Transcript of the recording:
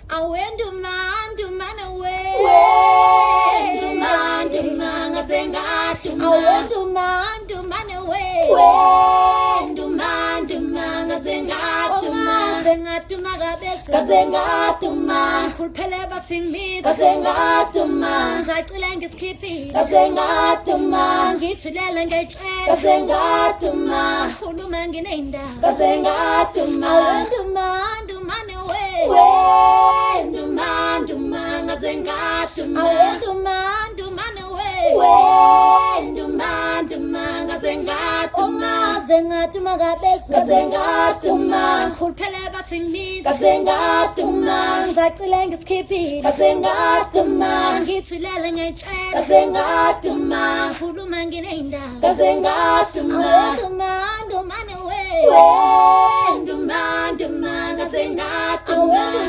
Awenduma ndumane we. Nduma nduma ngaze ngaduma. Awenduma ndumane we. Nduma nduma ngaze ngaduma. Ngaze ngaduma kabese. Ngaze ngaduma. Ngikhuluphele bathi ngimithi. Ngaze ngaduma. Ngisacile ngisikhiphile. Ngaze ngaduma. Ngithulele ngiyitshela. Ngaze ngaduma. Khuluma nginey'ndaba. Ngaze ngaduma. Awenduma ndumane we. Nduma nduma ngaze ngaduma. Awenduma ndumane we. Nduma nduma ngaze ngaduma. Ngaze ngaduma kabese. Ngaze ngaduma. Ngikhuluphele bathi ngimithi. Ngaze ngaduma. Ngisacile ngisikhiphile. Ngaze ngaduma. Ngithulele ngiyitshela. Ngaze ngaduma. Khuluma nginey'ndaba. Ngaze ngaduma. Awenduma ndumane we. Nduma nduma ngaze ngaduma.